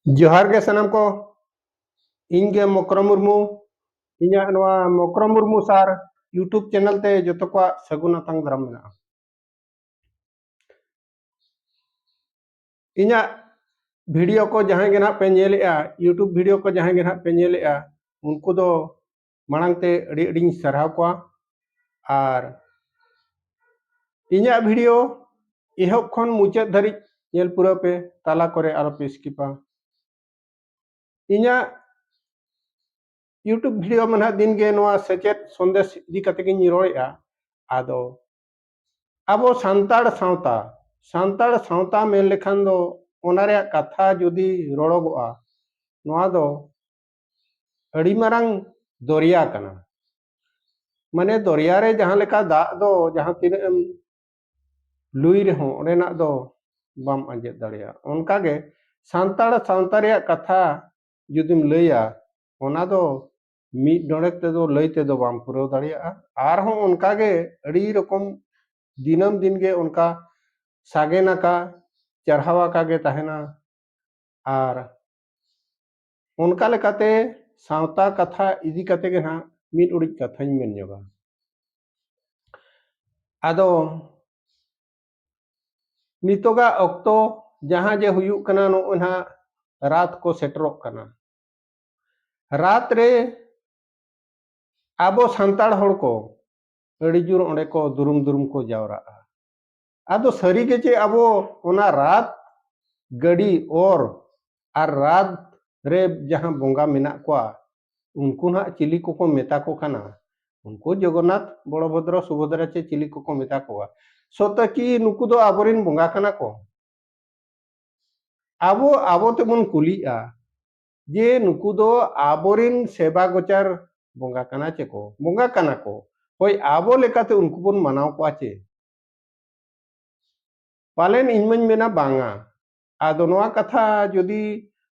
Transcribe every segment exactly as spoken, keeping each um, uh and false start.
ᱡᱚᱦᱟᱨ ᱜᱮ ᱥᱟᱱᱟᱢ ᱠᱚ᱾ ᱤᱧ ᱜᱮ ᱢᱚᱠᱨᱚ ᱢᱩᱨᱢᱩ᱾ ᱤᱧᱟᱹᱜ ᱱᱚᱣᱟ ᱢᱚᱠᱨᱚ ᱢᱩᱨᱢᱩ ᱥᱟᱨ YouTube ᱪᱮᱱᱮᱞ ᱛᱮ ᱡᱚᱛᱚ ᱠᱚᱣᱟᱜ ᱥᱟᱹᱜᱩᱱ ᱟᱛᱟᱝ ᱫᱟᱨᱟᱢ ᱢᱮᱱᱟᱜᱼᱟ᱾ ᱤᱧᱟᱹᱜ ᱵᱷᱤᱰᱤᱭᱳ ᱠᱚ ᱡᱟᱦᱟᱸᱭ ᱜᱮ ᱱᱟᱦᱟᱜ ᱯᱮ ᱧᱮᱞᱮᱜᱼᱟ, YouTube ᱵᱷᱤᱰᱤᱭᱳ ᱠᱚ ᱡᱟᱦᱟᱸᱭ ᱜᱮ ᱱᱟᱦᱟᱜ ᱯᱮ ᱧᱮᱞᱮᱜᱼᱟ, ᱩᱱᱠᱩ ᱫᱚ ᱢᱟᱲᱟᱝ ᱛᱮ ᱟᱹᱰᱤ ᱟᱹᱰᱤᱧ ᱥᱟᱨᱦᱟᱣ ᱠᱚᱣᱟ᱾ ᱟᱨ ᱤᱧᱟᱹᱜ ᱵᱷᱤᱰᱤᱭᱳ ᱮᱦᱚᱵ ᱠᱷᱚᱱ ᱢᱩᱪᱟᱹᱫ ᱫᱷᱟᱹᱨᱤᱡ ᱧᱮᱞ ᱯᱩᱨᱟᱹᱣ ᱯᱮ, ᱛᱟᱞᱟ ᱠᱚᱨᱮ ᱟᱞᱚ ᱯᱮ ᱥᱠᱤᱯᱟ᱾ ᱤᱧᱟᱹᱜ YouTube ᱵᱷᱤᱰᱤᱭᱳ ᱢᱟ ᱱᱟᱦᱟᱜ ᱫᱤᱱ ᱜᱮ ᱱᱚᱣᱟ ᱥᱮᱪᱮᱫ ᱥᱚᱱᱫᱮᱥ ᱤᱫᱤ ᱠᱟᱛᱮ ᱜᱤᱧ ᱨᱚᱲᱮᱜᱼᱟ᱾ ᱟᱫᱚ ᱟᱵᱚ ᱥᱟᱱᱛᱟᱲ ᱥᱟᱶᱛᱟ, ᱥᱟᱱᱛᱟᱲ ᱥᱟᱶᱛᱟ ᱢᱮᱱ ᱞᱮᱠᱷᱟᱱ ᱫᱚ ᱚᱱᱟ ᱨᱮᱭᱟᱜ ᱠᱟᱛᱷᱟ ᱡᱩᱫᱤ ᱨᱚᱲᱚᱜᱚᱜᱼᱟ, ᱱᱚᱣᱟ ᱫᱚ ᱟᱹᱰᱤ ᱢᱟᱨᱟᱝ ᱫᱚᱨᱭᱟ ᱠᱟᱱᱟ᱾ ᱢᱟᱱᱮ ᱫᱚᱨᱭᱟ ᱨᱮ ᱡᱟᱦᱟᱸ ᱞᱮᱠᱟ ᱫᱟᱜ ᱫᱚ ᱡᱟᱦᱟᱸ ᱛᱤᱱᱟᱹᱜ ᱮᱢ ᱞᱩᱭ ᱨᱮᱦᱚᱸ ᱚᱸᱰᱮᱱᱟᱜ ᱫᱚ ᱵᱟᱢ ᱟᱸᱡᱮᱫ ᱫᱟᱲᱮᱭᱟᱜᱼᱟ᱾ ᱚᱱᱠᱟᱜᱮ ᱥᱟᱱᱛᱟᱲ ᱥᱟᱶᱛᱟ ᱨᱮᱭᱟᱜ ᱠᱟᱛᱷᱟ ᱡᱩᱫᱤᱢ ᱞᱟᱹᱭᱟ, ᱚᱱᱟ ᱫᱚ ᱢᱤᱫ ᱰᱚᱸᱰᱮᱠ ᱛᱮᱫᱚ ᱞᱟᱹᱭ ᱛᱮᱫᱚ ᱵᱟᱢ ᱯᱩᱨᱟᱹᱣ ᱫᱟᱲᱮᱭᱟᱜᱼᱟ᱾ ᱟᱨᱦᱚᱸ ᱚᱱᱠᱟᱜᱮ ᱟᱹᱰᱤ ᱨᱚᱠᱚᱢ ᱫᱤᱱᱟᱹᱢ ᱫᱤᱱ ᱜᱮ ᱚᱱᱠᱟ ᱥᱟᱜᱮᱱ ᱟᱠᱟ, ᱪᱟᱨᱦᱟᱣ ᱟᱠᱟ ᱜᱮ ᱛᱟᱦᱮᱱᱟ᱾ ᱟᱨ ᱚᱱᱠᱟ ᱞᱮᱠᱟᱛᱮ ᱥᱟᱶᱛᱟ ᱠᱟᱛᱷᱟ ᱤᱫᱤ ᱠᱟᱛᱮ ᱜᱮ ᱱᱟᱦᱟᱜ ᱢᱤᱫ ᱩᱰᱤᱡ ᱠᱟᱛᱷᱟᱧ ᱢᱮᱱ ᱧᱚᱜᱟ᱾ ᱟᱫᱚ ᱱᱤᱛᱚᱜᱟᱜ ᱚᱠᱛᱚ ᱡᱟᱦᱟᱸ ᱡᱮ ᱦᱩᱭᱩᱜ ᱠᱟᱱᱟ, ᱱᱚᱜᱼᱚᱭ ᱱᱟᱦᱟᱜ ᱨᱟᱛ ᱠᱚ ᱥᱮᱴᱮᱨᱚᱜ ᱠᱟᱱᱟ᱾ ᱨᱟᱛ ᱨᱮ ᱟᱵᱚ ᱥᱟᱱᱛᱟᱲ ᱦᱚᱲ ᱠᱚ ᱟᱹᱰᱤ ᱡᱳᱨ ᱚᱸᱰᱮ ᱠᱚ ᱫᱩᱨᱩᱢ ᱫᱩᱨᱩᱢ ᱠᱚ ᱡᱟᱣᱨᱟᱜᱼᱟ᱾ ᱟᱫᱚ ᱥᱟᱹᱨᱤ ᱜᱮ ᱪᱮ ᱟᱵᱚ ᱚᱱᱟ ᱨᱟᱛ ᱜᱟᱹᱰᱤ ᱚᱨ ᱟᱨ ᱨᱟᱛ ᱨᱮ ᱡᱟᱦᱟᱸ ᱵᱚᱸᱜᱟ ᱢᱮᱱᱟᱜ ᱠᱚᱣᱟ, ᱩᱱᱠᱩ ᱱᱟᱦᱟᱜ ᱪᱤᱞᱤ ᱠᱚᱠᱚ ᱢᱮᱛᱟ ᱠᱚ ᱠᱟᱱᱟ? ᱩᱱᱠᱩ ᱡᱚᱜᱚᱱᱱᱟᱛᱷ, ᱵᱚᱲᱚᱵᱷᱚᱫᱨᱚ, ᱥᱩᱵᱷᱚᱫᱨᱟ ᱪᱮ ᱪᱤᱞᱤ ᱠᱚᱠᱚ ᱢᱮᱛᱟ ᱠᱚᱣᱟ? ᱥᱚᱛᱚ ᱠᱤ ᱱᱩᱠᱩ ᱫᱚ ᱟᱵᱚᱨᱮᱱ ᱵᱚᱸᱜᱟ ᱠᱟᱱᱟ ᱠᱚ? ᱟᱵᱚ, ᱟᱵᱚ ᱛᱮᱵᱚᱱ ᱠᱩᱞᱤᱜᱼᱟ ᱡᱮ ᱱᱩᱠᱩ ᱫᱚ ᱟᱵᱚᱨᱮᱱ ᱥᱮᱵᱟ ᱜᱚᱪᱟᱨ ᱵᱚᱸᱜᱟ ᱠᱟᱱᱟ ᱪᱮ ᱠᱚ? ᱵᱚᱸᱜᱟ ᱠᱟᱱᱟ ᱠᱚ᱾ ᱦᱳᱭ, ᱟᱵᱚ ᱞᱮᱠᱟᱛᱮ ᱩᱱᱠᱩ ᱵᱚᱱ ᱢᱟᱱᱟᱣ ᱠᱚᱣᱟ ᱪᱮ? ᱯᱟᱞᱮᱱ ᱤᱧ ᱢᱟᱧ ᱢᱮᱱᱟ ᱵᱟᱝᱟ᱾ ᱟᱫᱚ ᱱᱚᱣᱟ ᱠᱟᱛᱷᱟ ᱡᱩᱫᱤ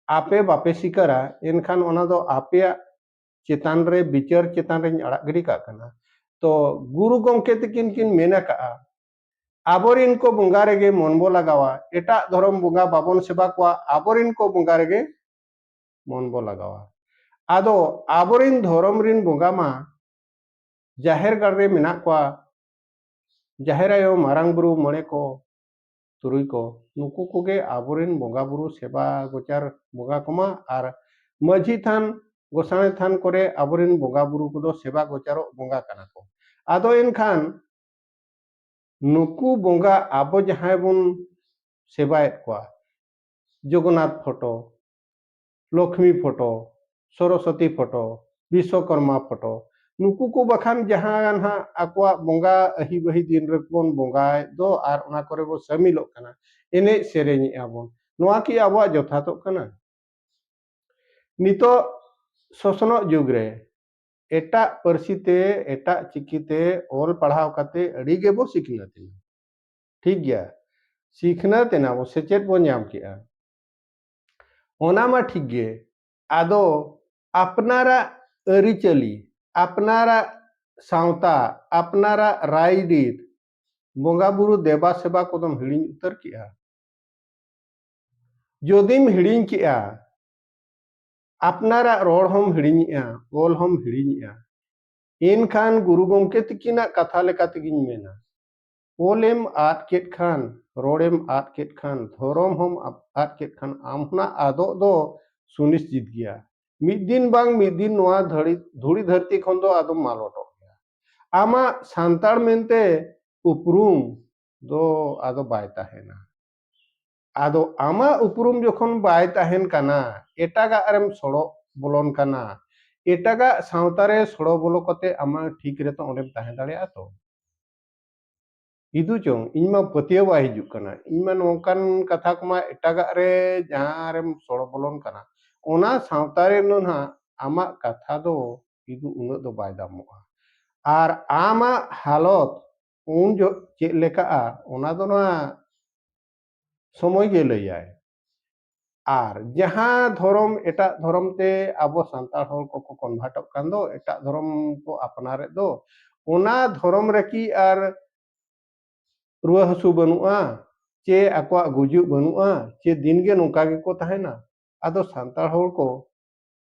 ᱟᱯᱮ ᱵᱟᱯᱮ ᱥᱤᱠᱟᱹᱨᱟ, ᱮᱱᱠᱷᱟᱱ ᱚᱱᱟ ᱫᱚ ᱟᱯᱮᱭᱟᱜ ᱪᱮᱛᱟᱱ ᱨᱮ, ᱵᱤᱪᱟᱹᱨ ᱪᱮᱛᱟᱱ ᱨᱮᱧ ᱟᱲᱟᱜ ᱜᱤᱰᱤ ᱠᱟᱜ ᱠᱟᱱᱟ᱾ ᱛᱚ ᱜᱩᱨᱩ ᱜᱚᱢᱠᱮ ᱛᱟᱹᱠᱤᱱ ᱠᱤᱱ ᱢᱮᱱ ᱟᱠᱟᱜᱼᱟ ᱟᱵᱚᱨᱤᱱ ᱠᱚ ᱵᱚᱸᱜᱟ ᱨᱮᱜᱮ ᱢᱚᱱ ᱵᱚ ᱞᱟᱜᱟᱣᱟ, ᱮᱴᱟᱜ ᱫᱷᱚᱨᱚᱢ ᱵᱚᱸᱜᱟ ᱵᱟᱵᱚᱱ ᱥᱮᱵᱟ ᱠᱚᱣᱟ, ᱟᱵᱚᱨᱤᱱ ᱠᱚ ᱵᱚᱸᱜᱟ ᱨᱮᱜᱮ ᱢᱚᱱ ᱵᱚ ᱞᱟᱜᱟᱣᱟ᱾ ᱟᱫᱚ ᱟᱵᱚᱨᱤᱱ ᱫᱷᱚᱨᱚᱢ ᱨᱤᱱ ᱵᱚᱸᱜᱟ ᱢᱟ ᱡᱟᱦᱮᱨ ᱜᱟᱲ ᱨᱮ ᱢᱮᱱᱟᱜ ᱠᱚᱣᱟ, ᱡᱟᱦᱮᱨ ᱟᱭᱳ, ᱢᱟᱨᱟᱝ ᱵᱩᱨᱩ, ᱢᱚᱬᱮ ᱠᱚ, ᱛᱩᱨᱩᱭ ᱠᱚ, ᱱᱩᱠᱩ ᱠᱚᱜᱮ ᱟᱵᱚᱨᱤᱱ ᱵᱚᱸᱜᱟ ᱵᱩᱨᱩ ᱥᱮᱵᱟ ᱜᱚᱪᱟᱨ ᱵᱚᱸᱜᱟ ᱠᱚᱢᱟ, ᱟᱨ ᱢᱟᱹᱡᱷᱤ ᱛᱷᱟᱱ, ᱜᱚᱸᱥᱟᱲᱮ ᱛᱷᱟᱱ ᱠᱚᱨᱮ ᱟᱵᱚᱨᱤᱱ ᱵᱚᱸᱜᱟ ᱵᱩᱨᱩ ᱠᱚᱫᱚ ᱥᱮᱵᱟ ᱜᱚᱪᱟᱨᱚᱜ ᱵᱚᱸᱜᱟ ᱠᱟᱱᱟ ᱠᱚ᱾ ᱟᱫᱚ ᱮᱱᱠᱷᱟᱱ ᱱᱩᱠᱩ ᱵᱚᱸᱜᱟ ᱟᱵᱚ ᱡᱟᱦᱟᱸᱭ ᱵᱚᱱ ᱥᱮᱵᱟᱭᱮᱫ ᱠᱚᱣᱟ, Jagannath photo, Lakshmi photo, Saraswati photo, Vishwakarma photo, ᱱᱩᱠᱩ ᱠᱚ ᱵᱟᱠᱷᱟᱱ ᱡᱟᱦᱟᱸ ᱱᱟᱦᱟᱜ ᱟᱠᱚᱣᱟᱜ ᱵᱚᱸᱜᱟ ᱟᱹᱦᱤ ᱵᱟᱹᱦᱤ ᱫᱤᱱ ᱨᱮᱵᱚᱱ ᱵᱚᱸᱜᱟᱭᱮᱫ ᱫᱚ ᱟᱨ ᱚᱱᱟ ᱠᱚᱨᱮ ᱵᱚᱱ ᱥᱟᱹᱢᱤᱞᱚᱜ ᱠᱟᱱᱟ, ᱮᱱᱮᱡ ᱥᱮᱨᱮᱧᱮᱫᱼᱟ ᱵᱚᱱ, ᱱᱚᱣᱟ ᱠᱤ ᱟᱵᱚᱣᱟᱜ ᱡᱚᱛᱷᱟᱛᱚᱜ ᱠᱟᱱᱟ? ᱱᱤᱛᱚᱜ ᱥᱚᱥᱱᱚᱜ ᱡᱩᱜᱽ ᱨᱮ ᱮᱴᱟᱜ ᱯᱟᱹᱨᱥᱤ ᱛᱮ, ᱮᱴᱟᱜ ᱪᱤᱠᱤ ᱛᱮ ᱚᱞ ᱯᱟᱲᱦᱟᱣ ᱠᱟᱛᱮ ᱟᱹᱰᱤ ᱜᱮᱵᱚ ᱥᱤᱠᱷᱱᱟᱹᱛ ᱮᱱᱟ, ᱴᱷᱤᱠ ᱜᱮᱭᱟ, ᱥᱤᱠᱷᱱᱟᱹᱛ ᱮᱱᱟ ᱵᱚ, ᱥᱮᱪᱮᱫ ᱵᱚ ᱧᱟᱢ ᱠᱮᱜᱼᱟ, ᱚᱱᱟ ᱢᱟ ᱴᱷᱤᱠ ᱜᱮ᱾ ᱟᱫᱚ ᱟᱯᱱᱟᱨᱟᱜ ᱟᱹᱨᱤᱪᱟᱹᱞᱤ, ᱟᱯᱱᱟᱨᱟᱜ ᱥᱟᱶᱛᱟ, ᱟᱯᱱᱟᱨᱟᱜ ᱨᱟᱭᱨᱤᱛ, ᱵᱚᱸᱜᱟ ᱵᱩᱨᱩ ᱫᱮᱵᱟ ᱥᱮᱵᱟ ᱠᱚᱫᱚᱢ ᱦᱤᱲᱤᱧ ᱩᱛᱟᱹᱨ ᱠᱮᱜᱼᱟ᱾ ᱡᱩᱫᱤᱢ ᱦᱤᱲᱤᱧ ᱠᱮᱜᱼᱟ, ᱟᱯᱱᱟᱨᱟᱜ ᱨᱚᱲ ᱦᱚᱢ ᱦᱤᱲᱤᱧᱮᱜᱼᱟ, ᱚᱞ ᱦᱚᱢ ᱦᱤᱲᱤᱧᱮᱜᱼᱟ, ᱮᱱᱠᱷᱟᱱ ᱜᱩᱨᱩ ᱜᱚᱢᱠᱮ ᱛᱤᱠᱤᱱᱟᱜ ᱠᱟᱛᱷᱟ ᱞᱮᱠᱟ ᱛᱮᱜᱤᱧ ᱢᱮᱱᱟ, ᱚᱞᱮᱢ ᱟᱫ ᱠᱮᱫ ᱠᱷᱟᱱ, ᱨᱚᱲᱮᱢ ᱟᱫ ᱠᱮᱫ ᱠᱷᱟᱱ, ᱫᱷᱚᱨᱚᱢ ᱦᱚᱢ ᱟᱫ ᱠᱮᱫ ᱠᱷᱟᱱ, ᱟᱢ ᱦᱚᱸ ᱟᱫᱚᱜ ᱫᱚ ᱥᱩᱱᱤᱥᱪᱤᱛ ᱜᱮᱭᱟ᱾ ᱢᱤᱫ ᱫᱤᱱ ᱵᱟᱝ ᱢᱤᱫ ᱫᱤᱱ ᱱᱚᱣᱟ ᱫᱷᱟᱹᱲᱤ-, ᱫᱷᱩᱲᱤ ᱫᱷᱟᱹᱨᱛᱤ ᱠᱷᱚᱱ ᱫᱚ ᱟᱫᱚᱢ ᱢᱟᱞᱚᱴᱚᱜ ᱜᱮᱭᱟ᱾ ᱟᱢᱟᱜ ᱥᱟᱱᱛᱟᱲ ᱢᱮᱱᱛᱮ ᱩᱯᱨᱩᱢ ᱫᱚ ᱟᱫᱚ ᱵᱟᱭ ᱛᱟᱦᱮᱱᱟ᱾ ᱟᱫᱚ ᱟᱢᱟᱜ ᱩᱯᱨᱩᱢ ᱡᱚᱠᱷᱚᱱ ᱵᱟᱭ ᱛᱟᱦᱮᱱ ᱠᱟᱱᱟ, ᱮᱴᱟᱜᱟᱜ ᱨᱮᱢ ᱥᱚᱲᱚ ᱵᱚᱞᱚᱱ ᱠᱟᱱᱟ, ᱮᱴᱟᱜᱟᱜ ᱥᱟᱶᱛᱟ ᱨᱮ ᱥᱚᱲᱚ ᱵᱚᱞᱚ ᱠᱟᱛᱮ ᱟᱢᱟᱜ ᱴᱷᱤᱠ ᱨᱮᱛᱚ ᱚᱸᱰᱮᱢ ᱛᱟᱦᱮᱸ ᱫᱟᱲᱮᱭᱟᱜᱼᱟ ᱛᱚ? ᱤᱫᱩ ᱪᱚᱝ, ᱤᱧ ᱢᱟ ᱯᱟᱹᱛᱭᱟᱹᱣ ᱵᱟᱭ ᱦᱤᱡᱩᱜ ᱠᱟᱱᱟ᱾ ᱤᱧ ᱢᱟ ᱱᱚᱝᱠᱟᱱ ᱠᱟᱛᱷᱟ ᱠᱚᱢᱟ ᱮᱴᱟᱜᱟᱜ ᱨᱮ ᱡᱟᱦᱟᱸ ᱨᱮᱢ ᱥᱚᱲᱚ ᱵᱚᱞᱚᱱ ᱠᱟᱱᱟ, ᱚᱱᱟ ᱥᱟᱶᱛᱟ ᱨᱮ ᱫᱚ ᱱᱟᱦᱟᱜ ᱟᱢᱟᱜ ᱠᱟᱛᱷᱟ ᱫᱚ ᱤᱫᱩ ᱩᱱᱟᱹᱜ ᱫᱚ ᱵᱟᱭ ᱫᱟᱢᱚᱜᱼᱟ᱾ ᱟᱨ ᱟᱢᱟᱜ ᱦᱟᱞᱚᱛ ᱩᱱ ᱡᱚ-, ᱪᱮᱫ ᱞᱮᱠᱟᱜᱼᱟ, ᱚᱱᱟ ᱫᱚ ᱱᱚᱣᱟ ᱥᱚᱢᱚᱭ ᱜᱮ ᱞᱟᱹᱭᱟᱭ᱾ ᱟᱨ ᱡᱟᱦᱟᱸ ᱫᱷᱚᱨᱚᱢ, ᱮᱴᱟᱜ ᱫᱷᱚᱨᱚᱢ ᱛᱮ ᱟᱵᱚ ᱥᱟᱱᱛᱟᱲ ᱦᱚᱲ ᱠᱚᱠᱚ ᱠᱚᱱᱵᱷᱟᱨᱴᱚᱜ ᱠᱟᱱ ᱫᱚ, ᱮᱴᱟᱜ ᱫᱷᱚᱨᱚᱢ ᱠᱚ ᱟᱯᱱᱟᱨᱮᱫ ᱫᱚ, ᱚᱱᱟ ᱫᱷᱚᱨᱚᱢ ᱨᱮᱠᱤ ᱟᱨ ᱨᱩᱣᱟᱹ ᱦᱟᱹᱥᱩ ᱵᱟᱹᱱᱩᱜᱼᱟ, ᱪᱮ ᱟᱠᱚᱣᱟᱜ ᱜᱩᱡᱩᱜ ᱵᱟᱹᱱᱩᱜᱼᱟ, ᱪᱮ ᱫᱤᱱ ᱜᱮ ᱱᱚᱝᱠᱟ ᱜᱮᱠᱚ ᱛᱟᱦᱮᱱᱟ᱾ ᱟᱫᱚ ᱥᱟᱱᱛᱟᱲ ᱦᱚᱲ ᱠᱚ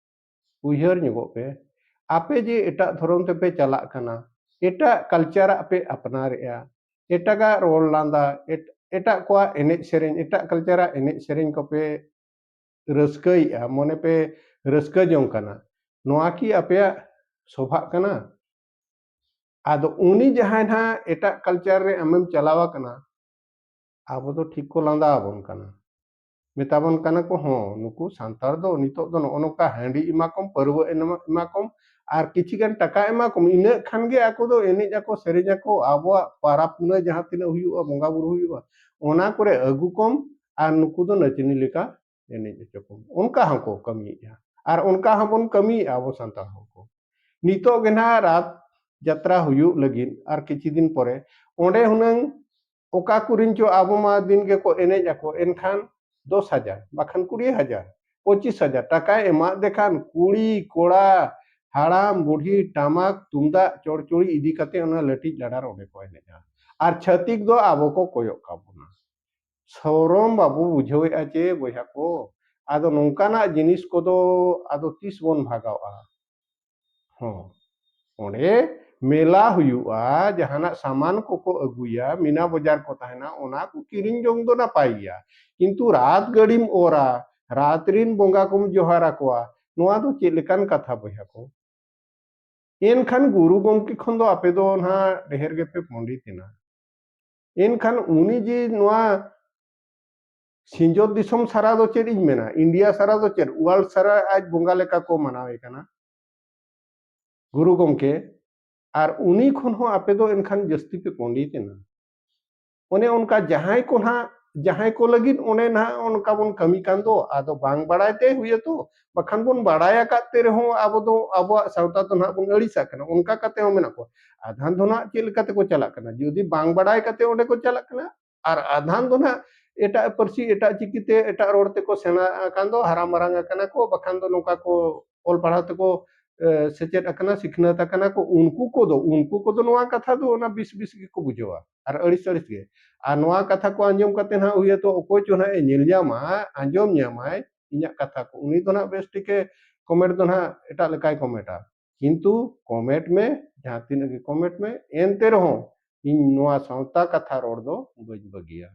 ᱩᱭᱦᱟᱹᱨ ᱧᱚᱜᱚᱜ ᱯᱮ, ᱟᱯᱮ ᱡᱮ ᱮᱴᱟᱜ ᱫᱷᱚᱨᱚᱢ ᱛᱮᱯᱮ ᱪᱟᱞᱟᱜ ᱠᱟᱱᱟ, ᱮᱴᱟᱜ ᱠᱟᱞᱪᱟᱨᱟᱜ ᱯᱮ ᱟᱯᱱᱟᱨᱮᱜᱼᱟ, ᱮᱴᱟᱜᱟᱜ ᱨᱚᱲ ᱞᱟᱸᱫᱟ, ᱮᱴ-, ᱮᱴᱟᱜ ᱠᱚᱣᱟᱜ ᱮᱱᱮᱡ ᱥᱮᱨᱮᱧ, ᱮᱴᱟᱜ ᱠᱟᱞᱪᱟᱨᱟᱜ ᱮᱱᱮᱡ ᱥᱮᱨᱮᱧ ᱠᱚᱯᱮ ᱨᱟᱹᱥᱠᱟᱹᱭᱮᱜᱼᱟ, ᱢᱚᱱᱮ ᱯᱮ ᱨᱟᱹᱥᱠᱟᱹ ᱡᱚᱝ ᱠᱟᱱᱟ, ᱱᱚᱣᱟ ᱠᱤ ᱟᱯᱮᱭᱟᱜ ᱥᱚᱵᱷᱟᱜ ᱠᱟᱱᱟ? ᱟᱫᱚ ᱩᱱᱤ ᱡᱟᱦᱟᱸᱭ ᱱᱟᱦᱟᱜ ᱮᱴᱟᱜ ᱠᱟᱞᱪᱟᱨ ᱨᱮ ᱟᱢᱮᱢ ᱪᱟᱞᱟᱣ ᱟᱠᱟᱱᱟ, ᱟᱵᱚ ᱫᱚ ᱴᱷᱤᱠ ᱠᱚ ᱞᱟᱸᱫᱟ ᱟᱵᱚᱱ ᱠᱟᱱᱟ, ᱢᱮᱛᱟᱵᱚᱱ ᱠᱟᱱᱟ ᱠᱚ, ᱦᱚᱸ, ᱱᱩᱠᱩ ᱥᱟᱱᱛᱟᱲ ᱫᱚ ᱱᱤᱛᱚᱜ ᱫᱚ ᱱᱚᱜᱼᱚ ᱱᱚᱝᱠᱟ ᱦᱟᱺᱰᱤ ᱮᱢᱟ ᱠᱚᱢ, ᱯᱟᱹᱨᱣᱟᱹ ᱮᱢᱟ ᱮᱢᱟ ᱠᱚᱢ, ᱟᱨ ᱠᱤᱪᱷᱤ ᱜᱟᱱ ᱴᱟᱠᱟ ᱮᱢᱟ ᱠᱚᱢ, ᱤᱱᱟᱹᱜ ᱠᱷᱟᱱ ᱜᱮ ᱟᱠᱚ ᱫᱚ ᱮᱱᱮᱡ ᱟᱠᱚ, ᱥᱮᱨᱮᱧ ᱟᱠᱚ, ᱟᱵᱚᱣᱟᱜ ᱯᱟᱨᱟᱵᱽ ᱯᱩᱱᱟᱹᱭ ᱡᱟᱦᱟᱸ ᱛᱤᱱᱟᱹᱜ ᱦᱩᱭᱩᱜᱼᱟ, ᱵᱚᱸᱜᱟ ᱵᱩᱨᱩ ᱦᱩᱭᱩᱜᱼᱟ, ᱚᱱᱟ ᱠᱚᱨᱮ ᱟᱹᱜᱩ ᱠᱚᱢ, ᱟᱨ ᱱᱩᱠᱩ ᱫᱚ ᱱᱟᱪᱚᱱᱤ ᱞᱮᱠᱟ ᱮᱱᱮᱡ ᱦᱚᱪᱚ ᱠᱚᱢ᱾ ᱚᱱᱠᱟ ᱦᱚᱸᱠᱚ ᱠᱟᱹᱢᱤᱭᱮᱫᱼᱟ, ᱟᱨ ᱚᱱᱠᱟ ᱦᱚᱸᱵᱚᱱ ᱠᱟᱹᱢᱤᱭᱮᱫᱼᱟ ᱟᱵᱚ ᱥᱟᱱᱛᱟᱲ ᱦᱚᱲ ᱠᱚ᱾ ᱱᱤᱛᱚᱜ ᱜᱮ ᱱᱟᱦᱟᱜ ᱨᱟᱛ ᱡᱟᱛᱨᱟ ᱦᱩᱭᱩᱜ ᱞᱟᱹᱜᱤᱫ ᱟᱨ ᱠᱤᱪᱷᱤ ᱫᱤᱱ ᱯᱚᱨᱮ, ᱚᱸᱰᱮ ᱦᱩᱱᱟᱹᱝ ᱚᱠᱟ ᱠᱚᱨᱮᱱ ᱪᱚ ᱟᱵᱚ ᱢᱟ ᱫᱤᱱ ᱜᱮᱠᱚ ᱮᱱᱮᱡ ᱟᱠᱚ, ᱮᱱᱠᱷᱟᱱ ᱫᱚᱥ ᱦᱟᱡᱟᱨ ᱵᱟᱠᱷᱟᱱ ᱠᱩᱲᱤ ᱦᱟᱡᱟᱨ, ᱯᱚᱸᱪᱤᱥ ᱦᱟᱡᱟᱨ ᱴᱟᱠᱟᱭ ᱮᱢᱟᱫ ᱫᱮ ᱠᱷᱟᱱ ᱠᱩᱲᱤ, ᱠᱚᱲᱟ, ᱦᱟᱲᱟᱢ, ᱵᱩᱰᱷᱤ, ᱴᱟᱢᱟᱠ, ᱛᱩᱢᱫᱟᱜ, ᱪᱚᱲᱪᱚᱲᱤ ᱤᱫᱤ ᱠᱟᱛᱮ ᱚᱱᱟ ᱞᱟᱹᱴᱤᱡ ᱞᱟᱰᱟ ᱨᱮ ᱚᱸᱰᱮ ᱠᱚ ᱮᱱᱮᱡᱼᱟ᱾ ᱟᱨ ᱪᱷᱟᱹᱛᱤᱠ ᱫᱚ ᱟᱵᱚ ᱠᱚ ᱠᱚᱭᱚᱜ ᱠᱟᱵᱚᱱᱟ᱾ ᱥᱚᱨᱚᱢ ᱵᱟᱵᱚ ᱵᱩᱡᱷᱟᱹᱣᱮᱫᱼᱟ ᱪᱮ ᱵᱚᱭᱦᱟ ᱠᱚ? ᱟᱫᱚ ᱱᱚᱝᱠᱟᱱᱟᱜ ᱡᱤᱱᱤᱥ ᱠᱚᱫᱚ ᱟᱫᱚ ᱛᱤᱥ ᱵᱚᱱ ᱵᱷᱟᱜᱟᱣᱼᱟ? ᱦᱚᱸ, ᱚᱸᱰᱮ ᱢᱮᱞᱟ ᱦᱩᱭᱩᱜᱼᱟ, ᱡᱟᱦᱟᱱᱟᱜ ᱥᱟᱢᱟᱱ ᱠᱚᱠᱚ ᱟᱹᱜᱩᱭᱟ, ᱢᱤᱱᱟ ᱵᱟᱡᱟᱨ ᱠᱚ ᱛᱟᱦᱮᱱᱟ, ᱚᱱᱟ ᱠᱚ ᱠᱤᱨᱤᱧ ᱡᱚᱝ ᱫᱚ ᱱᱟᱯᱟᱭ ᱜᱮᱭᱟ, ᱠᱤᱱᱛᱩ ᱨᱟᱛ ᱜᱟᱹᱰᱤᱢ ᱚᱨᱟ, ᱨᱟᱛ ᱨᱤᱱ ᱵᱚᱸᱜᱟ ᱠᱚᱢ ᱡᱚᱦᱟᱨ ᱟᱠᱚᱣᱟ, ᱱᱚᱣᱟ ᱫᱚ ᱪᱮᱫ ᱞᱮᱠᱟᱱ ᱠᱟᱛᱷᱟ ᱵᱚᱭᱦᱟ ᱠᱚ? ᱮᱱᱠᱷᱟᱱ ᱜᱩᱨᱩ ᱜᱚᱢᱠᱮ ᱠᱷᱚᱱ ᱫᱚ ᱟᱯᱮ ᱫᱚ ᱱᱟᱦᱟᱜ ᱰᱷᱮᱨ ᱜᱮᱯᱮ ᱯᱚᱸᱰᱤᱛ ᱮᱱᱟ᱾ ᱮᱱᱠᱷᱟᱱ ᱩᱱᱤ ᱡᱮ ᱱᱚᱣᱟ ᱥᱤᱧᱚᱛ ᱫᱤᱥᱚᱢ ᱥᱟᱨᱟ ᱫᱚ ᱪᱮᱫ ᱤᱧ ᱢᱮᱱᱟ, ᱤᱱᱰᱤᱭᱟ ᱥᱟᱨᱟ ᱫᱚ ᱪᱮᱫ, ᱣᱟᱨᱞᱰ ᱥᱟᱨᱟ ᱟᱡ ᱵᱚᱸᱜᱟ ᱞᱮᱠᱟ ᱠᱚ ᱢᱟᱱᱟᱣᱮ ᱠᱟᱱᱟ ᱜᱩᱨᱩ ᱜᱚᱢᱠᱮ᱾ ᱟᱨ ᱩᱱᱤ ᱠᱷᱚᱱ ᱦᱚᱸ ᱟᱯᱮ ᱫᱚ ᱮᱱᱠᱷᱟᱱ ᱡᱟᱹᱥᱛᱤ ᱯᱮ ᱯᱚᱸᱰᱤᱛ ᱮᱱᱟ᱾ ᱚᱱᱮ ᱚᱱᱠᱟ ᱡᱟᱦᱟᱸᱭ ᱠᱚ ᱱᱟᱦᱟᱜ, ᱡᱟᱦᱟᱸᱭ ᱠᱚ ᱞᱟᱹᱜᱤᱫ ᱚᱱᱮ ᱱᱟᱦᱟᱜ ᱚᱱᱠᱟ ᱵᱚᱱ ᱠᱟᱹᱢᱤ ᱠᱟᱱ ᱫᱚ, ᱟᱫᱚ ᱵᱟᱝ ᱵᱟᱲᱟᱭ ᱛᱮ ᱦᱩᱭᱩᱜᱼᱟ ᱛᱚ, ᱵᱟᱠᱷᱟᱱ ᱵᱚᱱ ᱵᱟᱲᱟᱭ ᱟᱠᱟᱫ ᱛᱮ ᱨᱮᱦᱚᱸ ᱟᱵᱚ ᱫᱚ ᱟᱵᱚᱣᱟᱜ ᱥᱟᱶᱛᱟ ᱫᱚ ᱱᱟᱦᱟᱜ ᱵᱚᱱ ᱟᱹᱲᱤᱥᱟᱜ ᱠᱟᱱᱟ᱾ ᱚᱱᱠᱟ ᱠᱟᱛᱮ ᱦᱚᱸ ᱢᱮᱱᱟᱜ ᱠᱚᱣᱟ᱾ ᱟᱫᱷᱟᱱ ᱫᱚ ᱱᱟᱦᱟᱜ ᱪᱮᱫ ᱞᱮᱠᱟ ᱛᱮᱠᱚ ᱪᱟᱞᱟᱜ ᱠᱟᱱᱟ? ᱡᱩᱫᱤ ᱵᱟᱝ ᱵᱟᱲᱟᱭ ᱠᱟᱛᱮ ᱚᱸᱰᱮ ᱠᱚ ᱪᱟᱞᱟᱜ ᱠᱟᱱᱟ, ᱟᱨ ᱟᱫᱷᱟᱱ ᱫᱚ ᱱᱟᱦᱟᱜ ᱮᱴᱟᱜ ᱯᱟᱹᱨᱥᱤ, ᱮᱴᱟᱜ ᱪᱤᱠᱤᱛᱮ, ᱮᱴᱟᱜ ᱨᱚᱲ ᱛᱮᱠᱚ ᱥᱮᱬᱟ ᱟᱠᱟᱱ ᱫᱚ, ᱦᱟᱨᱟ ᱢᱟᱨᱟᱝ ᱟᱠᱟᱱᱟ ᱠᱚ, ᱵᱟᱠᱷᱟᱱ ᱫᱚ ᱱᱚᱝᱠᱟ ᱠᱚ ᱚᱞ ᱯᱟᱲᱦᱟᱣ ᱛᱮᱠᱚ ᱥᱮᱪᱮᱫ ᱟᱠᱟᱱᱟ, ᱥᱤᱠᱷᱱᱟᱹᱛ ᱟᱠᱟᱱᱟ ᱠᱚ, ᱩᱱᱠᱩ ᱠᱚᱫᱚ ᱩᱱᱠᱩ ᱠᱚᱫᱚ ᱱᱚᱣᱟ ᱠᱟᱛᱷᱟ ᱫᱚ ᱚᱱᱟ ᱵᱤᱥ ᱵᱤᱥ ᱜᱮᱠᱚ ᱵᱩᱡᱷᱟᱹᱣᱟ ᱟᱨ ᱟᱹᱲᱤᱥ ᱟᱹᱲᱤᱥ ᱜᱮ᱾ ᱟᱨ ᱱᱚᱣᱟ ᱠᱟᱛᱷᱟ ᱠᱚ ᱟᱸᱡᱚᱢ ᱠᱟᱛᱮ ᱱᱟᱦᱟᱜ ᱦᱩᱭᱩᱜᱼᱟ ᱛᱚ ᱚᱠᱚᱭ ᱪᱚ ᱱᱟᱦᱟᱜ ᱮ ᱧᱮᱞ ᱧᱟᱢᱟ, ᱟᱸᱡᱚᱢ ᱧᱟᱢᱟᱭ ᱤᱧᱟᱹᱜ ᱠᱟᱛᱷᱟ ᱠᱚ, ᱩᱱᱤ ᱫᱚ ᱱᱟᱦᱟᱜ ᱵᱮᱥ ᱴᱷᱤᱠᱮ ᱠᱚᱢᱮᱱᱴ ᱫᱚ ᱱᱟᱦᱟᱜ ᱮᱴᱟᱜ ᱞᱮᱠᱟᱭ ᱠᱚᱢᱮᱱᱴᱟ᱾ ᱠᱤᱱᱛᱩ ᱠᱚᱢᱮᱱᱴ ᱢᱮ, ᱡᱟᱦᱟᱸ ᱛᱤᱱᱟᱹᱜ ᱜᱮ ᱠᱚᱢᱮᱱᱴ ᱢᱮ, ᱮᱱᱛᱮ ᱨᱮᱦᱚᱸ ᱤᱧ ᱱᱚᱣᱟ ᱥᱟᱶᱛᱟ ᱠᱟᱛᱷᱟ ᱨᱚᱲ ᱫᱚ ᱵᱟᱹᱧ ᱵᱟᱹᱜᱤᱭᱟ᱾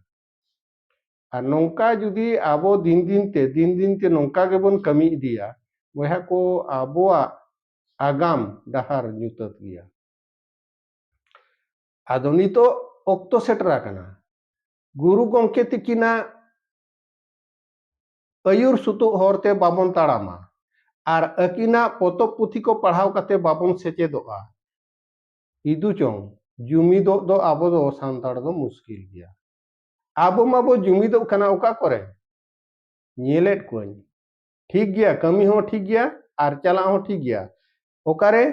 ᱟᱨ ᱱᱚᱝᱠᱟ ᱡᱩᱫᱤ ᱟᱵᱚ ᱫᱤᱱ ᱫᱤᱱ ᱛᱮ ᱫᱤᱱ ᱫᱤᱱ ᱛᱮ ᱱᱚᱝᱠᱟ ᱜᱮᱵᱚᱱ ᱠᱟᱹᱢᱤ ᱤᱫᱤᱭᱟ, ᱵᱚᱭᱦᱟ ᱠᱚ, ᱟᱵᱚᱣᱟᱜ ᱟᱜᱟᱢ ᱰᱟᱦᱟᱨ ᱧᱩᱛᱟᱹᱛ ᱜᱮᱭᱟ᱾ ᱟᱫᱚ ᱱᱤᱛᱚᱜ ᱚᱠᱛᱚ ᱥᱮᱴᱮᱨ ᱟᱠᱟᱱᱟ, ᱜᱩᱨᱩ ᱜᱚᱢᱠᱮ ᱛᱤᱠᱤᱱᱟᱜ ᱟᱹᱭᱩᱨ ᱥᱩᱛᱩᱜ ᱦᱚᱨᱛᱮ ᱵᱟᱵᱚᱱ ᱛᱟᱲᱟᱢᱟ ᱟᱨ ᱟᱹᱠᱤᱱᱟᱜ ᱯᱚᱛᱚᱵ ᱯᱩᱛᱷᱤ ᱠᱚ ᱯᱟᱲᱦᱟᱣ ᱠᱟᱛᱮ ᱵᱟᱵᱚᱱ ᱥᱮᱪᱮᱫᱚᱜᱼᱟ, ᱤᱫᱩ ᱪᱚᱝ, ᱡᱩᱢᱤᱫᱚᱜ ᱫᱚ ᱟᱵᱚ ᱫᱚ ᱥᱟᱱᱛᱟᱲ ᱫᱚ ᱢᱩᱥᱠᱤᱞ ᱜᱮᱭᱟ᱾ ᱟᱵᱚ ᱢᱟᱵᱚ ᱡᱩᱢᱤᱫᱚᱜ ᱠᱟᱱᱟ ᱚᱠᱟ ᱠᱚᱨᱮ? ᱧᱮᱞᱮᱫ ᱠᱚᱣᱟᱧ, ᱴᱷᱤᱠ ᱜᱮᱭᱟ, ᱠᱟᱹᱢᱤ ᱦᱚᱸ ᱴᱷᱤᱠ ᱜᱮᱭᱟ ᱟᱨ ᱪᱟᱞᱟᱜ ᱦᱚᱸ ᱴᱷᱤᱠ ᱜᱮᱭᱟ᱾ ᱚᱠᱟᱨᱮ?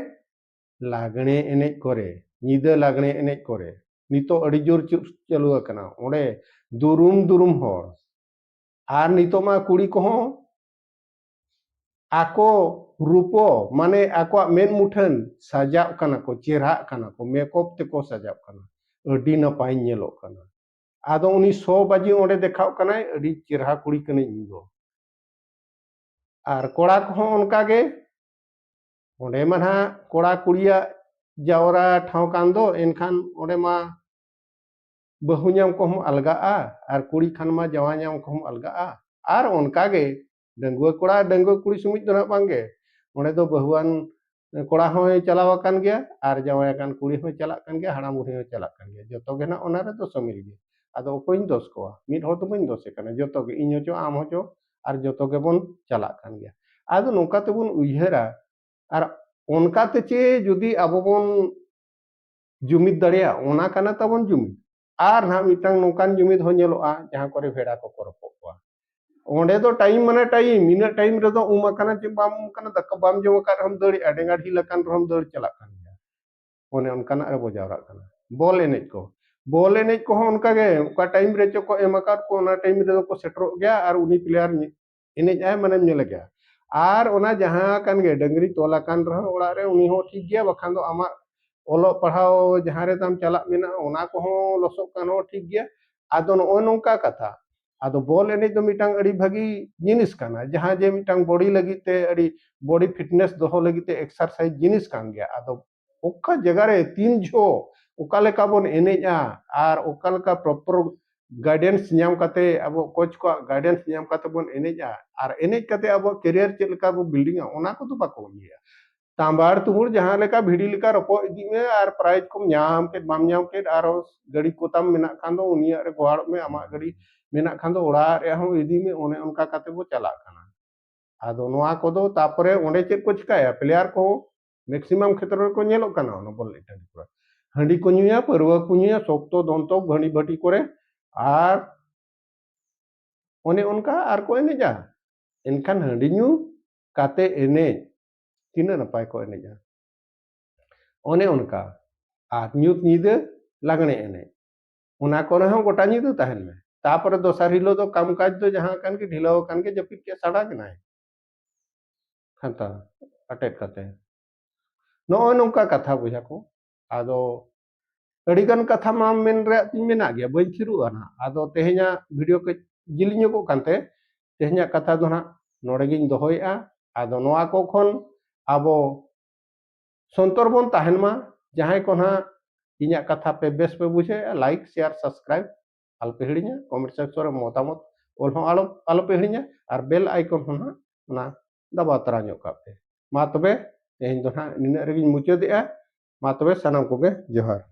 ᱞᱟᱜᱽᱬᱮ ᱮᱱᱮᱡ ᱠᱚᱨᱮ, ᱧᱤᱫᱟᱹ ᱞᱟᱜᱽᱬᱮ ᱮᱱᱮᱡ ᱠᱚᱨᱮ᱾ ᱱᱤᱛᱚᱜ ᱟᱹᱰᱤ ᱡᱳᱨ ᱪᱟᱹ- ᱪᱟᱹᱞᱩ ᱟᱠᱟᱱᱟ, ᱚᱸᱰᱮ ᱫᱩᱨᱩᱢ ᱫᱩᱨᱩᱢ ᱦᱚᱲ᱾ ᱟᱨ ᱱᱤᱛᱚᱜ ᱢᱟ ᱠᱩᱲᱤ ᱠᱚᱦᱚᱸ ᱟᱠᱚ ᱨᱩᱯᱚ, ᱢᱟᱱᱮ ᱟᱠᱚᱣᱟᱜ ᱢᱮᱫ ᱢᱩᱴᱷᱟᱹᱱ ᱥᱟᱡᱟᱜ ᱠᱟᱱᱟ ᱠᱚ, ᱪᱮᱨᱦᱟᱜ ᱠᱟᱱᱟ ᱠᱚ, ᱢᱮᱠᱚᱯ ᱛᱮᱠᱚ ᱥᱟᱡᱟᱜ ᱠᱟᱱᱟ, ᱟᱹᱰᱤ ᱱᱟᱯᱟᱭ ᱧᱮᱞᱚᱜ ᱠᱟᱱᱟ᱾ ᱟᱫᱚ ᱩᱱᱤ ᱥᱚ ᱵᱟᱡᱮ ᱚᱸᱰᱮ ᱫᱮᱠᱷᱟᱣᱜ ᱠᱟᱱᱟᱭ, ᱟᱹᱰᱤ ᱪᱮᱨᱦᱟ ᱠᱩᱲᱤ ᱠᱟᱹᱱᱟᱹᱧ ᱤᱧ ᱫᱚ᱾ ᱟᱨ ᱠᱚᱲᱟ ᱠᱚᱦᱚᱸ ᱚᱱᱠᱟ ᱜᱮ, ᱚᱸᱰᱮ ᱢᱟ ᱱᱟᱦᱟᱜ ᱠᱚᱲᱟ ᱠᱩᱲᱤᱭᱟᱜ ᱡᱟᱣᱨᱟ ᱴᱷᱟᱶ ᱠᱟᱱ ᱫᱚ, ᱮᱱᱠᱷᱟᱱ ᱚᱸᱰᱮ ᱢᱟ ᱵᱟᱹᱦᱩ ᱧᱟᱢ ᱠᱚᱦᱚᱸ ᱟᱞᱜᱟᱜᱼᱟ ᱟᱨ ᱠᱩᱲᱤ ᱠᱷᱟᱱ ᱢᱟ ᱡᱟᱶᱟᱭ ᱧᱟᱢ ᱠᱚᱦᱚᱸ ᱟᱞᱜᱟᱜᱼᱟ᱾ ᱟᱨ ᱚᱱᱠᱟ ᱜᱮ ᱰᱟᱺᱜᱩᱣᱟᱹ ᱠᱚᱲᱟ ᱰᱟᱺᱜᱩᱣᱟᱹ ᱠᱩᱲᱤ ᱥᱩᱢᱩᱡ ᱫᱚ ᱱᱟᱦᱟᱜ ᱵᱟᱝ ᱜᱮ, ᱚᱸᱰᱮ ᱫᱚ ᱵᱟᱹᱦᱩᱣᱟᱱ ᱠᱚᱲᱟ ᱦᱚᱸᱭ ᱪᱟᱞᱟᱣ ᱟᱠᱟᱱ ᱜᱮᱭᱟ ᱟᱨ ᱡᱟᱶᱟᱭ ᱟᱠᱟᱱ ᱠᱩᱲᱤ ᱦᱚᱸᱭ ᱪᱟᱞᱟᱜ ᱠᱟᱱ ᱜᱮᱭᱟ, ᱦᱟᱲᱟᱢ ᱵᱩᱲᱦᱤ ᱦᱚᱸᱭ ᱪᱟᱞᱟᱜ ᱠᱟᱱ ᱜᱮᱭᱟ, ᱡᱚᱛᱚ ᱜᱮ ᱱᱟᱦᱟᱜ ᱚᱱᱟ ᱨᱮᱫᱚ ᱥᱟᱹᱢᱤᱞ ᱜᱮ᱾ ᱟᱫᱚ ᱚᱠᱚᱭᱤᱧ ᱫᱳᱥ ᱠᱚᱣᱟ? ᱢᱤᱫ ᱦᱚᱲ ᱫᱚ ᱵᱟᱹᱧ ᱫᱳᱥᱮ ᱠᱟᱱᱟ, ᱡᱚᱛᱚ ᱜᱮ, ᱤᱧ ᱦᱚᱪᱚ ᱟᱢ ᱦᱚᱪᱚ, ᱟᱨ ᱡᱚᱛᱚ ᱜᱮᱵᱚᱱ ᱪᱟᱞᱟᱜ ᱠᱟᱱ ᱜᱮᱭᱟ᱾ ᱟᱫᱚ ᱱᱚᱝᱠᱟ ᱛᱮᱵᱚᱱ ᱩᱭᱦᱟᱹᱨᱟ, ᱟᱨ ᱚᱱᱠᱟᱛᱮ ᱪᱮ ᱡᱩᱫᱤ ᱟᱵᱚ ᱵᱚᱱ ᱡᱩᱢᱤᱫ ᱫᱟᱲᱮᱭᱟᱜᱼᱟ, ᱚᱱᱟ ᱠᱟᱱᱟ ᱛᱟᱵᱚᱱ ᱡᱩᱢᱤᱫ᱾ ᱟᱨ ᱱᱟᱦᱟᱜ ᱢᱤᱫᱴᱟᱝ ᱱᱚᱝᱠᱟᱱ ᱡᱩᱢᱤᱫ ᱦᱚᱸ ᱧᱮᱞᱚᱜᱼᱟ, ᱡᱟᱦᱟᱸ ᱠᱚᱨᱮ ᱵᱷᱮᱲᱟ ᱠᱚᱠᱚ ᱨᱚᱯᱚᱜ ᱠᱚᱣᱟ᱾ ᱚᱸᱰᱮ ᱫᱚ ᱴᱟᱭᱤᱢ ᱢᱟᱱᱮ ᱴᱟᱭᱤᱢ, ᱤᱱᱟᱹᱜ ᱴᱟᱭᱤᱢ ᱨᱮᱫᱚ ᱩᱢ ᱟᱠᱟᱱᱟ ᱪᱮ ᱵᱟᱢ ᱩᱢ ᱟᱠᱟᱱᱟ, ᱫᱟᱠᱟ ᱵᱟᱢ ᱡᱚᱢ ᱟᱠᱟᱫ ᱨᱮᱦᱚᱸᱢ ᱫᱟᱹᱲᱮᱜᱼᱟ, ᱰᱮᱸᱜᱟ ᱰᱷᱤᱞ ᱟᱠᱟᱱ ᱨᱮᱦᱚᱸᱢ ᱫᱟᱹᱲ ᱪᱟᱞᱟᱜ ᱠᱟᱱ ᱜᱮᱭᱟ᱾ ᱚᱱᱮ ᱚᱱᱠᱟᱱᱟᱜ ᱨᱮᱵᱚ ᱡᱟᱣᱨᱟᱜ ᱠᱟᱱᱟ᱾ ᱵᱚᱞ ᱮᱱᱮᱡ ᱠᱚ, ᱵᱚᱞ ᱮᱱᱮᱡ ᱠᱚᱦᱚᱸ ᱚᱱᱠᱟᱜᱮ, ᱚᱠᱟ ᱴᱟᱭᱤᱢ ᱨᱮ ᱪᱚ ᱠᱚ ᱮᱢ ᱟᱠᱟᱫ ᱠᱚ, ᱚᱱᱟ ᱴᱟᱭᱤᱢ ᱨᱮᱫᱚ ᱠᱚ ᱥᱮᱴᱮᱨᱚᱜ ᱜᱮᱭᱟ ᱟᱨ ᱩᱱᱤ ᱯᱞᱮᱭᱟᱨ ᱮᱱᱮᱡ ᱟᱭ, ᱢᱟᱱᱮᱢ ᱧᱮᱞᱮ ᱜᱮᱭᱟ᱾ ᱟᱨ ᱚᱱᱟ ᱡᱟᱦᱟᱸ ᱠᱟᱱ ᱜᱮ, ᱰᱟᱹᱝᱨᱤ ᱛᱚᱞ ᱟᱠᱟᱱ ᱨᱮᱦᱚᱸ ᱚᱲᱟᱜ ᱨᱮ, ᱩᱱᱤ ᱦᱚᱸ ᱴᱷᱤᱠ ᱜᱮᱭᱟ, ᱵᱟᱠᱷᱟᱱ ᱫᱚ ᱟᱢᱟᱜ ᱚᱞᱚᱜ ᱯᱟᱲᱦᱟᱣ ᱡᱟᱦᱟᱸ ᱨᱮ ᱛᱟᱢ ᱪᱟᱞᱟᱜ ᱢᱮᱱᱟᱜᱼᱟ, ᱚᱱᱟ ᱠᱚᱦᱚᱸ ᱞᱚᱥᱚᱜ ᱠᱟᱱ ᱦᱚᱸ ᱴᱷᱤᱠ ᱜᱮᱭᱟ᱾ ᱟᱫᱚ ᱱᱚᱜᱼᱚᱭ ᱱᱚᱝᱠᱟ ᱠᱟᱛᱷᱟ, ᱟᱫᱚ ᱵᱚᱞ ᱮᱱᱮᱡ ᱫᱚ ᱢᱤᱫᱴᱟᱝ ᱟᱹᱰᱤ ᱵᱷᱟᱹᱜᱤ ᱡᱤᱱᱤᱥ ᱠᱟᱱᱟ, ᱡᱟᱦᱟᱸ ᱡᱮ ᱢᱤᱫᱴᱟᱝ ᱵᱚᱰᱤ ᱞᱟᱹᱜᱤᱫ ᱛᱮ, ᱟᱹᱰᱤ ᱵᱚᱰᱤ ᱯᱷᱤᱴᱱᱮᱥ ᱫᱚᱦᱚ ᱞᱟᱹᱜᱤᱫ ᱛᱮ ᱮᱠᱥᱟᱨᱥᱟᱭᱤᱡᱽ ᱡᱤᱱᱤᱥ ᱠᱟᱱ ᱜᱮᱭᱟ᱾ ᱟᱫᱚ ᱚᱠᱟ ᱡᱟᱭᱜᱟ ᱨᱮ ᱛᱤᱱ ᱡᱚᱦᱚᱜ ᱚᱠᱟ ᱞᱮᱠᱟ ᱵᱚᱱ ᱮᱱᱮᱡᱼᱟ ᱟᱨ ᱚᱠᱟ ᱞᱮᱠᱟ ᱯᱨᱚᱯᱚᱨ ᱜᱟᱭᱰᱮᱱᱥ ᱧᱟᱢ ᱠᱟᱛᱮ, ᱟᱵᱚ ᱠᱳᱪ ᱠᱚᱣᱟᱜ ᱜᱟᱭᱰᱮᱱᱥ ᱧᱟᱢ ᱠᱟᱛᱮ ᱵᱚᱱ ᱮᱱᱮᱡᱼᱟ, ᱟᱨ ᱮᱱᱮᱡ ᱠᱟᱛᱮ ᱟᱵᱚᱣᱟᱜ ᱠᱮᱨᱤᱭᱟᱨ ᱪᱮᱫ ᱞᱮᱠᱟ ᱵᱚ ᱵᱤᱞᱰᱤᱝᱟ, ᱚᱱᱟ ᱠᱚᱫᱚ ᱵᱟᱠᱚ ᱤᱭᱟᱹᱭᱟ᱾ ᱛᱟᱢᱵᱟᱲ ᱛᱩᱢᱩᱲ ᱡᱟᱦᱟᱸ ᱞᱮᱠᱟ ᱵᱷᱤᱰᱤ ᱞᱮᱠᱟ ᱨᱚᱯᱚᱜ ᱤᱫᱤᱜ ᱢᱮ, ᱟᱨ ᱯᱨᱟᱭᱤᱡᱽ ᱠᱚᱢ ᱧᱟᱢ ᱠᱮᱫ ᱵᱟᱢ ᱧᱟᱢ ᱠᱮᱫ, ᱟᱨᱚ ᱜᱟᱹᱰᱤ ᱠᱚᱛᱟᱢ ᱢᱮᱱᱟᱜ ᱠᱷᱟᱱ ᱫᱚ ᱩᱱᱤᱭᱟᱜ ᱨᱮ ᱜᱚᱦᱟᱲᱚᱜ ᱢᱮ, ᱟᱢᱟᱜ ᱜᱟᱹᱰᱤ ᱢᱮᱱᱟᱜ ᱠᱷᱟᱱ ᱫᱚ ᱚᱲᱟᱜ ᱨᱮᱭᱟᱜ ᱦᱚᱸ ᱤᱫᱤ ᱢᱮ, ᱚᱱᱮ ᱚᱱᱠᱟ ᱠᱟᱛᱮ ᱵᱚ ᱪᱟᱞᱟᱜ ᱠᱟᱱᱟ᱾ ᱟᱫᱚ ᱱᱚᱣᱟ ᱠᱚᱫᱚ ᱛᱟᱯᱚᱨᱮ ᱚᱸᱰᱮ ᱪᱮᱫ ᱠᱚ ᱪᱤᱠᱟᱹᱭᱟ, ᱯᱞᱮᱭᱟᱨ ᱠᱚ ᱢᱮᱠᱥᱤᱢᱟᱢ ᱠᱷᱮᱛᱨᱚ ᱨᱮᱠᱚ ᱧᱮᱞᱚᱜ ᱠᱟᱱᱟ ᱚᱱᱟ ᱵᱚᱞ ᱮᱱᱮᱡ ᱴᱟᱺᱰᱤ ᱠᱚᱨᱮ᱾ ᱦᱟᱺᱰᱤ ᱠᱚ ᱧᱩᱭᱟ, ᱯᱟᱹᱨᱣᱟᱹ ᱠᱚ ᱧᱩᱭᱟ, ᱥᱚᱠᱛᱚ ᱫᱚᱱᱛᱚ ᱜᱷᱟᱹᱲᱤ ᱵᱷᱟᱹᱴᱤ ᱠᱚᱨᱮ, ᱟᱨ ᱚᱱᱮ ᱚᱱᱠᱟ ᱟᱨ ᱠᱚ ᱮᱱᱮᱡᱟ᱾ ᱮᱱᱠᱷᱟᱱ ᱦᱟᱺᱰᱤ ᱧᱩ ᱠᱟᱛᱮ ᱮᱱᱮᱡ, ᱛᱤᱱᱟᱹᱜ ᱱᱟᱯᱟᱭ ᱠᱚ ᱮᱱᱮᱡᱟ᱾ ᱚᱱᱮ ᱚᱱᱠᱟ᱾ ᱟᱨ ᱧᱩᱛ ᱧᱤᱫᱟᱹ ᱞᱟᱜᱽᱬᱮ ᱮᱱᱮᱡ, ᱚᱱᱟ ᱠᱚᱨᱮ ᱦᱚᱸ ᱜᱚᱴᱟ ᱧᱤᱫᱟᱹ ᱛᱟᱦᱮᱱ ᱢᱮ᱾ ᱛᱟᱯᱚᱨᱮ ᱫᱚᱥᱟᱨ ᱦᱤᱞᱳᱜ ᱫᱚ ᱠᱟᱢ ᱠᱟᱡᱽ ᱫᱚ ᱡᱟᱦᱟᱸ ᱠᱟᱱ ᱜᱮ, ᱰᱷᱤᱞᱟᱹᱣ ᱟᱠᱟᱱ ᱜᱮ, ᱡᱟᱹᱯᱤᱫ ᱠᱮᱫ ᱥᱟᱰᱟ ᱠᱮᱱᱟᱭ ᱠᱷᱟᱱᱛᱟ ᱟᱴᱮᱫ ᱠᱟᱛᱮ᱾ ᱱᱚᱜᱼᱚᱭ ᱱᱚᱝᱠᱟ ᱠᱟᱛᱷᱟ ᱵᱚᱭᱦᱟ ᱠᱚ᱾ ᱟᱫᱚ ᱟᱹᱰᱤᱜᱟᱱ ᱠᱟᱛᱷᱟ ᱢᱟ ᱢᱮᱱ ᱨᱮᱭᱟᱜ ᱛᱤᱧ ᱢᱮᱱᱟᱜ ᱜᱮᱭᱟ, ᱵᱟᱹᱧ ᱛᱷᱤᱨᱚᱜᱼᱟ ᱱᱟᱦᱟᱜ᱾ ᱟᱫᱚ ᱛᱮᱦᱮᱧᱟᱜ ᱵᱷᱤᱰᱤᱭᱳ ᱠᱟᱹᱡ ᱡᱤᱞᱤᱧ ᱧᱚᱜᱚᱜ ᱠᱟᱱᱛᱮ ᱛᱮᱦᱮᱧᱟᱜ ᱠᱟᱛᱷᱟ ᱫᱚ ᱱᱟᱦᱟᱜ ᱱᱚᱰᱮ ᱜᱤᱧ ᱫᱚᱦᱚᱭᱮᱫᱼᱟ᱾ ᱟᱫᱚ ᱱᱚᱣᱟ ᱠᱚ ᱠᱷᱚᱱ ᱟᱵᱚ ᱥᱚᱱᱛᱚᱨ ᱵᱚᱱ ᱛᱟᱦᱮᱱ ᱢᱟ᱾ ᱡᱟᱦᱟᱸᱭ ᱠᱚ ᱱᱟᱦᱟᱜ ᱤᱧᱟᱹᱜ ᱠᱟᱛᱷᱟ ᱯᱮ ᱵᱮᱥ ᱯᱮ ᱵᱩᱡᱷᱟᱹᱣᱮᱫᱼᱟ, ᱞᱟᱭᱤᱠ, ᱥᱮᱭᱟᱨ, ᱥᱟᱵᱥᱠᱨᱟᱭᱤᱵ ᱟᱞᱚᱯᱮ ᱦᱤᱲᱤᱧᱟ᱾ ᱠᱚᱢᱮᱱᱴ ᱥᱮᱠᱥᱚᱱ ᱨᱮ ᱢᱚᱛᱟᱢᱚᱛ ᱚᱞ ᱦᱚᱸ ᱟᱞᱚ, ᱟᱞᱚᱯᱮ ᱦᱤᱲᱤᱧᱟ᱾ ᱟᱨ ᱵᱮᱞ ᱟᱭᱠᱚᱱ ᱦᱚᱸ ᱱᱟᱦᱟᱜ ᱚᱱᱟ ᱫᱟᱵᱟᱣ ᱛᱚᱨᱟ ᱧᱚᱜ ᱠᱟᱜ ᱯᱮ᱾ ᱢᱟ ᱛᱚᱵᱮ ᱛᱮᱦᱮᱧ ᱫᱚ ᱱᱟᱦᱟᱜ ᱱᱤᱱᱟᱹᱜ ᱨᱮᱜᱤᱧ ᱢᱩᱪᱟᱹᱫᱮᱜᱼᱟ᱾ ᱢᱟ ᱛᱚᱵᱮ ᱥᱟᱱᱟᱢ ᱠᱚᱜᱮ ᱡᱚᱦᱟᱨ᱾